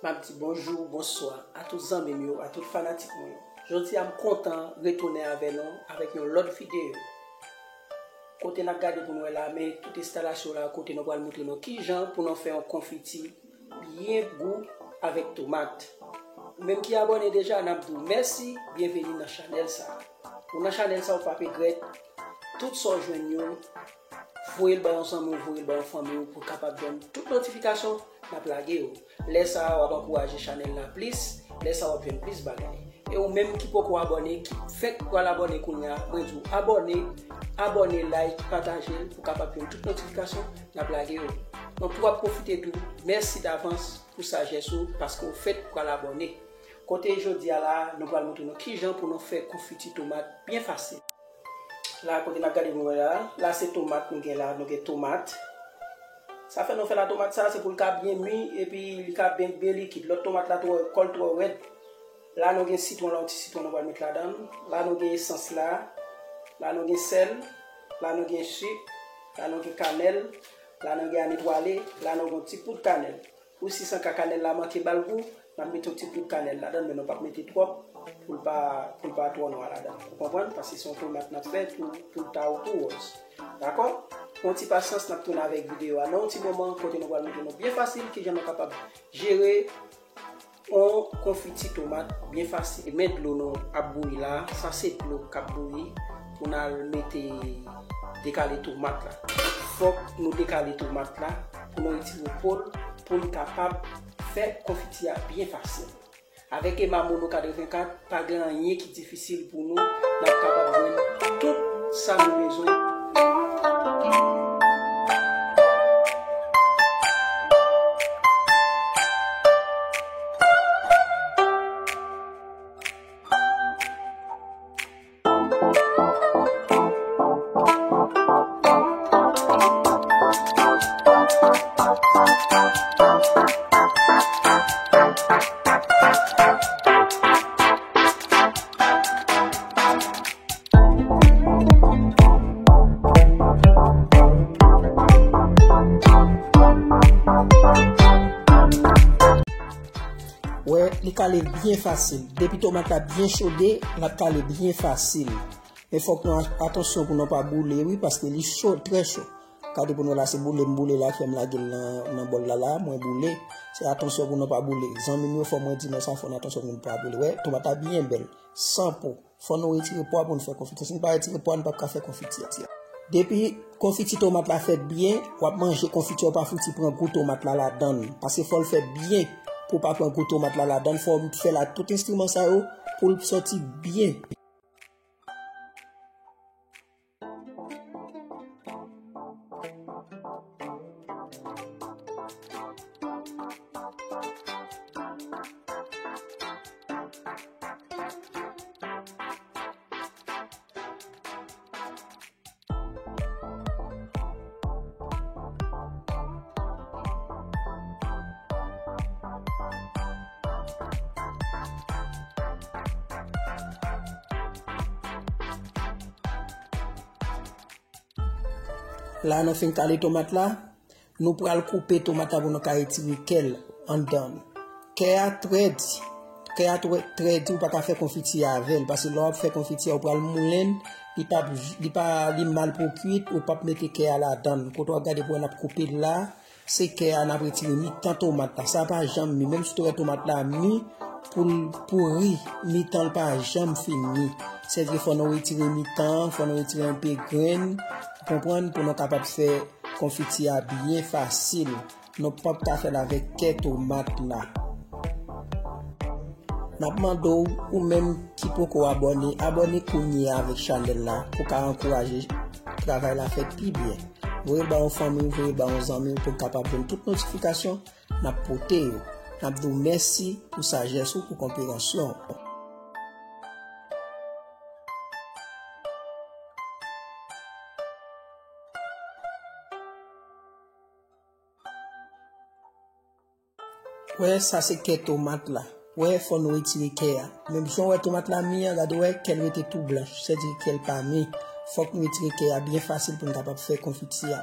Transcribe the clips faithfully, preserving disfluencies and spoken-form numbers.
M ap di bonjou, bonswa a tout zanmi m yo, a tout fanatik mwen yo. Jodi a, m kontan retounen avè nou avèk yon lòt videyo. Kote n ap gade pou n wè la, men tout enstalasyon la, kote nou pral montre nou kijan pou nou fè yon konfiti byen gou avèk tomat. Ou menm ki abòne deja, n ap di w mèsi, byenveni nan chanèl sa a. Ou nan chanèl sa, ou p ap regrèt. Tout sa w jwenn yo, voye l ba yon zanmi w, voye l ba yon fanmi w pou w kapab jwenn tout notifikasyon n ap lage yo. Lè sa a, w ap ankouraje chanèl la plis, lè sa a, w ap jwenn plis bagay. E ou menm ki poko abòne, ki fèk pral abòne kounye a, mwen di w abòne, abòne, like, pataje l pou w kapab jwenn tout notifikasyon n ap lage yo. Donk, tou ap pwofite di w mèsi davans pou sajès ou, paske w fèk pral abòne. Kote jodi a la, nou pral montre nou kijan pou nou fè konfiti tomat byen fasil. La, kote n ap gade nou wè la, la se tomat nou gen la, nou gen tomat. Sa fè nou fè la tomat sa, se pou l ka byen mi, epi li ka byen, byen likid. Lòt tomat la twò, kò l twò rèd. La nou gen sitwon la, yon ti sitwon nou pral met ladan l. La nou gen esans la. La nou gen sèl. La nou gen sik. La nou gen kanèl. La nou gen anetwale. La nou gen yon ti poud kanèl. Ou si san ka kanèl la manke ba l gou, n ap mete yon ti poud kanèl ladan, men nou p ap mete twòp pou l pa, pou l pa twò nwa ladan. Ou konprann? Paske se yon tomat n ap fè tou, pou l ta tou wòz. Dakò? Pran yon ti pasyans, n ap tounen avèk videyo a nan yon ti moman kote nou pral montre nou byen fasil kijan nou kapab jere yon konfiti tomat byen fasil. Men dlo nou ap bouyi la, sa se dlo k ap bouyi pou n al mete dekale tomat la. Fòk nou dekale tomat la pou nou retire po l, pou n kapab fè konfiti a byen fasil. Avèk Ema Mono katrevenkat, pa gen anyen ki difisil pou nou, n ap kapab jwenn tout sa nou bezwen. Wè, li kale byen fasil. Depi tomat la byen chode, l ap kale byen fasil. Men fòk nou atansyon pou nou pa boule, wi, paske li cho, trè cho. Gade pou nou la, se boule m boule la, fè m lage l nan, nan bòl la, la, mwen boule. Se atansyon pou nou pa boule. Zanmi m yo, fò mwen di nou sa, fò n atansyon pou nou pa boule. Wè, tomat la byen bèl, san po. Fò nou retire po a pou n fè konfiti. Si n pa retire po a, n p ap ka fè konfiti a. Depi konfiti tomat la fèt byen, w ap manje konfiti a, w pa fouti pran gou tomat la ladan l. Paske fò l fèt byen pou w pa pran gou tomat la ladan l. Fò w fè l ak tout enstriman sa yo pou l sòti byen. La nou fin kale tomat la, nou pral koupe tomat la pou nou ka retire kè l anndan li. Kè a trè di. Kè a trè, trè di, ou pa ka fè konfiti avè l, paske lè w ap fè konfiti a, ou pral moulen l, li p ap, li pa, li mal pou kwit, ou p ap mete kè a ladan l. Kote w ap gade pou wè n ap koupe l la, se kè a n ap retire mitan tomat la. Sa pa janm mi. Menm si w te wè tomat la mi, pou l pouri, mitan l pa janm fin mi. Sètadi fò nou retire mitan an, fò nou retire enpe grenn, ou konprann, pou nou kapab fè konfiti a byen fasil. Nou p ap ka fè l avèk kè tomat la. N ap mande w, ou menm ki poko abòne, abòne kounye a avèk chanèl la pou w ka ankouraje travay la fè pi byen. Voye l ba yon fanmi w, voye l ba yon zanmi w pou l kapab jwenn tout notifikasyon n ap pote yo. N ap di w mèsi pou sajès ou, pou konpreyansyon w. Wè, sa se kè tomat la. Wè, fò nou retire kè a. Menm jan w wè tomat la mi an, gade wè, kè l rete tou blanch. Sètadi kè l pa mi. Fòk nou retire kè a byen fasil pou n kapab fè konfiti a.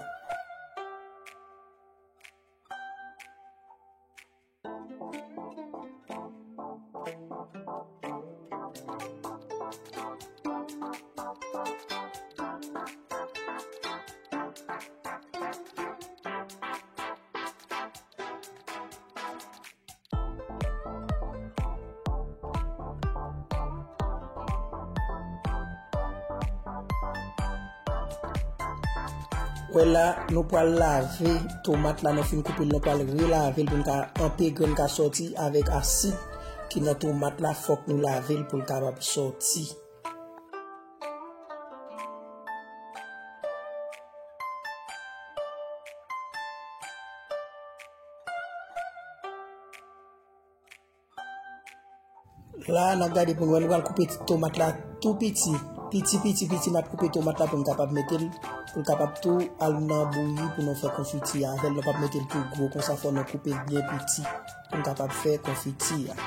Wè la, nou pral lave tomat la, nou fin koupe l, nou pral relave l pou n ka anpe grenn ka sòti avèk asid ki nan tomat la, fòk nou lave l pou l kapab sòti. La, n ap gade pou n wè, nou pral koupe tomat la tou piti. Piti, piti, piti, n ap koupe tomat la pou n kapab mete l, pou l kapab tou al nan bouyi pou nou fè konfiti avè l. Nou p ap mete l tou gwo konsa, fò nou koupe l byen piti pou n kapab fè konfiti a.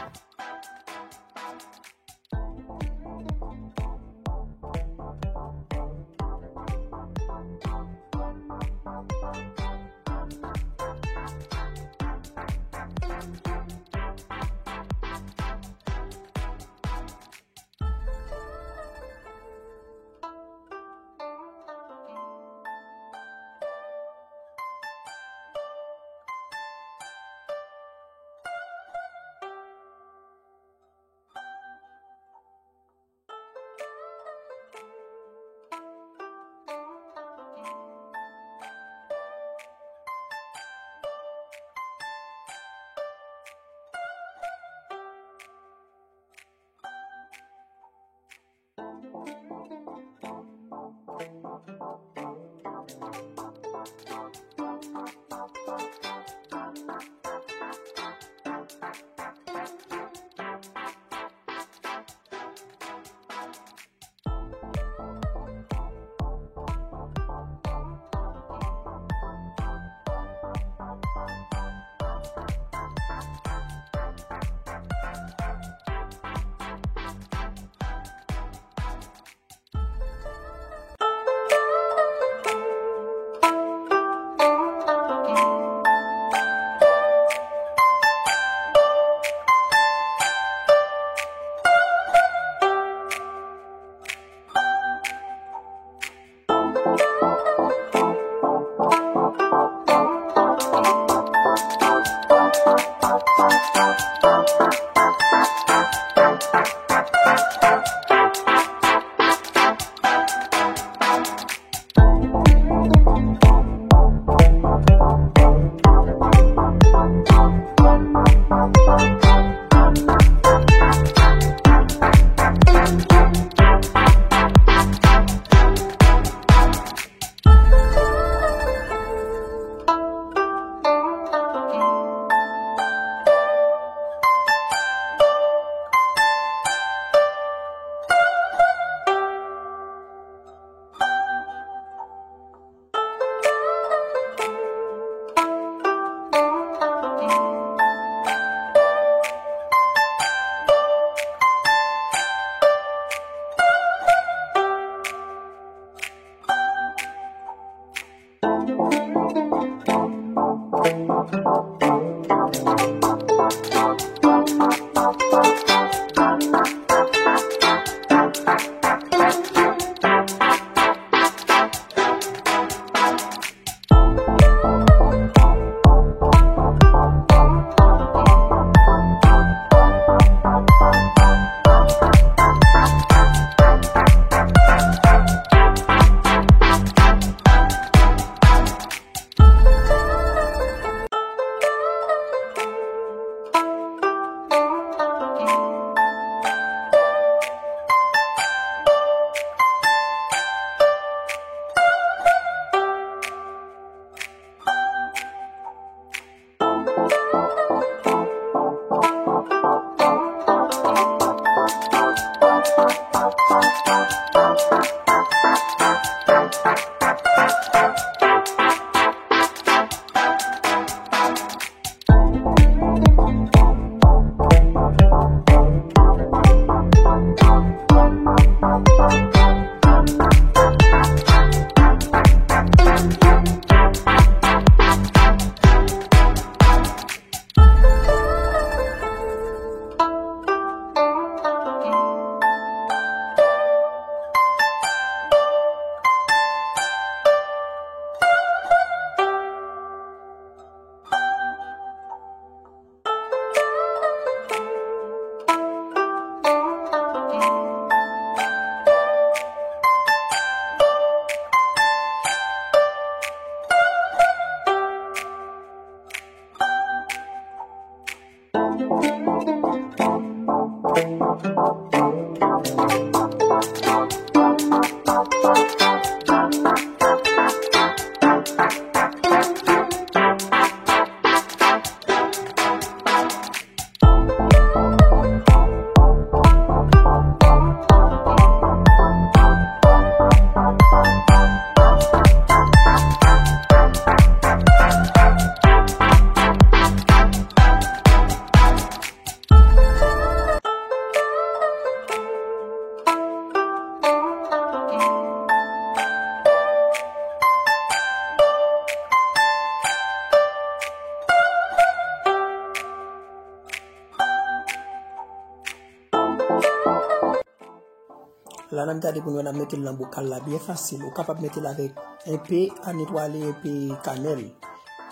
La n ap gade pou n wè, n ap mete l nan bokal la byen fasil. Ou kapab mete l avèk enpe a netwale, enpe kanèl.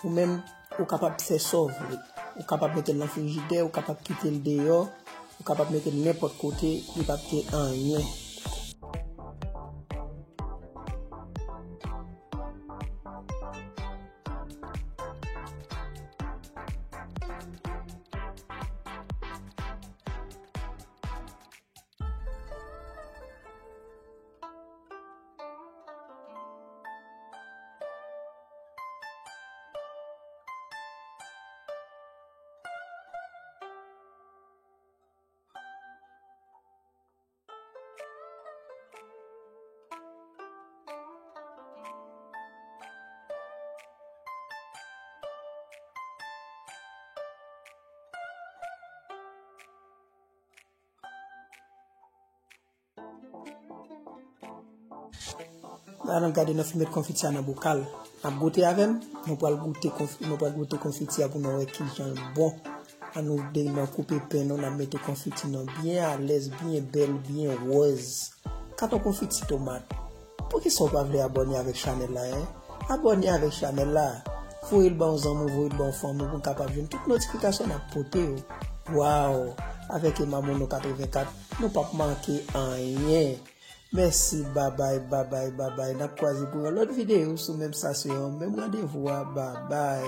Ou menm, ou kapab fè sa w vle. Ou kapab mete l nan frijidè, ou kapab kite l deyò, ou kapab mete l nenpòt kote, li p ap gen anyen. La n ap gade, n ap fin met konfiti a nan bokal. N ap goute avè m. Nou pral goute konf-, nou pral goute konfiti a pou nou wè kijan l bon. Ann ouvri, n ap koupe pen nou, n ap mete konfiti nou byen alèz, byen bèl, byen wòz. Katon konfiti tomat. Poukisa w pa vle abòne avèk chanèl la, en? Abòne avèk chanèl la. Voye l ba yon zanmi w, voye l ba yon fanmi w pou w kapab jwenn tout notifikasyon n ap pote yo. Waw! Avèk Emma Mono katrevenkat, nou p ap manke anyen. Mèsi, babay, babay, babay. N ap kwaze pou yon lòt videyo sou menm stasyon, menm randevou a. Babay.